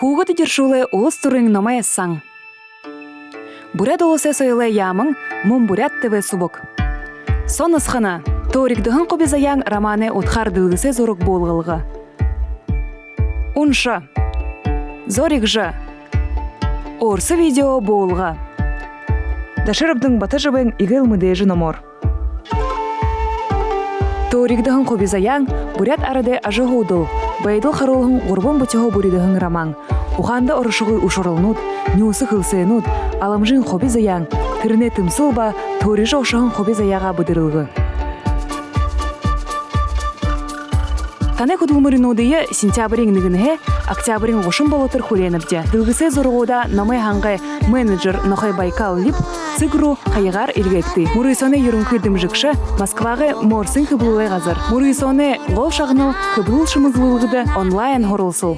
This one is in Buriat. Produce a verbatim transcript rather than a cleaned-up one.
Хүүгэд эдиршүүлэй улас түрын номой сан. Буряад уласай соёлой яаман, мүн Буряад ТВ субаг. Соносхоно. «Төөригдэһэн хуби заяан» романай удхаар дэлгэсэ зураг буулгалга. Унша. Зоригжо. Өөрсэ видео буулга. Даширабдан Батожабайн эгээл мэдээжэ номоор. «Төөригдэһэн хуби заяан» буряад арадай ажаһуудал, байдал харуулһан гурбан бүтээһэ бүридэһэн роман. Ухаанда орошогүй ушаралнууд, нюуса хэлсээнүүд, аламжын хуби заяан, тэрэнэй тэмсэл ба төөрижэ ошоһон хуби заяагаа бэдэрэлгэ. Танай хүдэлмэринүүдые сентябриин нэгэнһээ октябриин гушан болотор хүлеэнэбди. Дэлгэсэ зурагуудаа номой һангай менеджер нохой Байкал Лип цэг руу хаягаар эльгээгты. Мүрысөөнэй юрэнхы дэмжэгшэ Москвагай морсын хэблэлэй газар. Мүрысөөнэй гол шагнал хэблэл шэмэглэлгэдэ онлайн һуралсал.